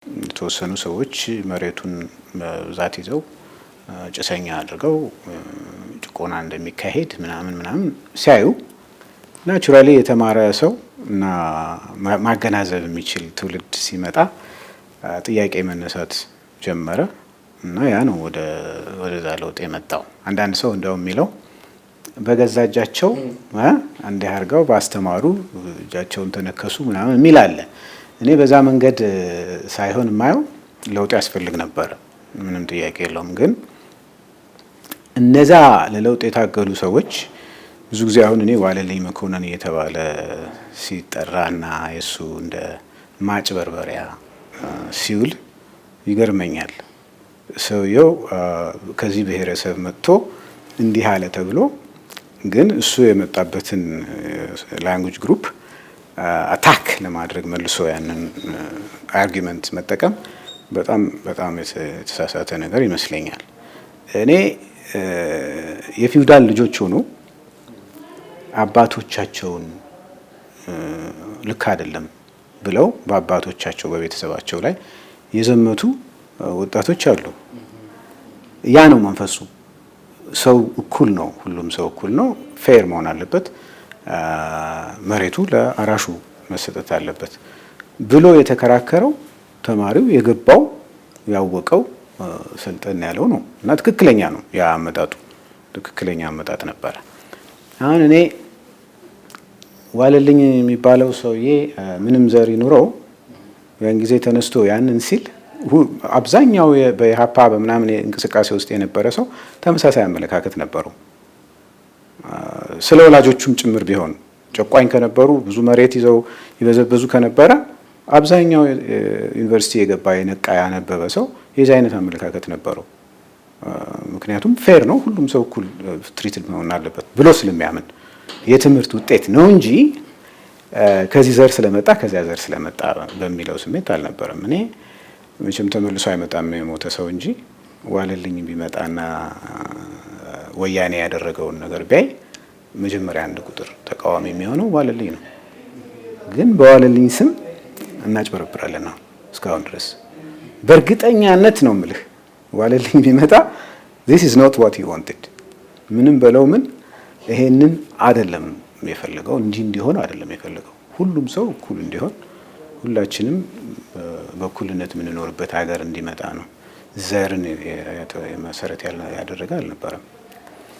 የተወሰኑ ሰዎች መሬቱን በብዛት ይዘው ጭሰኛ አድርገው ጭቆና እንደሚካሄድ ምናምን ምናምን ሲያዩ naturally የተማረ ሰው እና ማገናዘብ የሚችል ትውልድ ሲመጣ ጥያቄ መነሳት ጀመረ እና ያ ነው ወደዛ ለውጥ የመጣው። አንዳንድ ሰው እንደውም የሚለው በገዛ እጃቸው እንዲህ አድርገው ባስተማሩ እጃቸውን ተነከሱ ምናምን የሚል አለ። እኔ በዛ መንገድ ሳይሆን የማየው ለውጥ ያስፈልግ ነበረ፣ ምንም ጥያቄ የለውም። ግን እነዛ ለለውጥ የታገሉ ሰዎች ብዙ ጊዜ አሁን እኔ ዋለልኝ መኮንን እየተባለ ሲጠራና የእሱ እንደ ማጭበርበሪያ ሲውል ይገርመኛል። ሰውየው ከዚህ ብሔረሰብ መጥቶ እንዲህ አለ ተብሎ ግን እሱ የመጣበትን language group attack ለማድረግ መልሶ ያንን argument መጠቀም በጣም በጣም የተሳሳተ ነገር ይመስለኛል። እኔ የፊውዳል ልጆች ሆኖ አባቶቻቸውን ልክ አይደለም ብለው በአባቶቻቸው በቤተሰባቸው ላይ የዘመቱ ወጣቶች አሉ። ያ ነው መንፈሱ። ሰው እኩል ነው፣ ሁሉም ሰው እኩል ነው፣ fair መሆን አለበት፣ መሬቱ ለአራሹ መሰጠት አለበት ብሎ የተከራከረው ተማሪው የገባው ያወቀው ሰልጠን ያለው ነው እና ትክክለኛ ነው። ያ አመጣጡ ትክክለኛ አመጣጥ ነበረ። አሁን እኔ ዋለልኝ የሚባለው ሰውዬ ምንም ዘር ይኑረው ያን ጊዜ ተነስቶ ያንን ሲል አብዛኛው በኢህአፓ በምናምን እንቅስቃሴ ውስጥ የነበረ ሰው ተመሳሳይ አመለካከት ነበረው። ስለ ወላጆቹም ጭምር ቢሆን ጨቋኝ ከነበሩ፣ ብዙ መሬት ይዘው ይበዘበዙ ከነበረ አብዛኛው ዩኒቨርሲቲ የገባ የነቃ ያነበበ ሰው የዚህ አይነት አመለካከት ነበረው። ምክንያቱም fair ነው፣ ሁሉም ሰው እኩል treated መሆን አለበት ብሎ ስለሚያምን የትምህርት ውጤት ነው እንጂ ከዚህ ዘር ስለመጣ ከዚያ ዘር ስለመጣ በሚለው ስሜት አልነበረም። እኔ መቼም ተመልሶ አይመጣም የሞተ ሰው እንጂ ዋለልኝ ቢመጣና ወያኔ ያደረገውን ነገር ቢያይ መጀመሪያ አንድ ቁጥር ተቃዋሚ የሚሆነው ዋለልኝ ነው። ግን በዋለልኝ ስም እናጭበረብራለን ነው እስካሁን ድረስ። በእርግጠኛነት ነው ምልህ ዋለልኝ ቢመጣ this is not what he wanted፣ ምንም በለው ምን ይሄንን አይደለም የፈለገው፣ እንዲህ እንዲሆን አይደለም የፈለገው። ሁሉም ሰው እኩል እንዲሆን፣ ሁላችንም በእኩልነት የምንኖርበት ሀገር እንዲመጣ ነው። ዘርን መሰረት ያደረገ አልነበረም።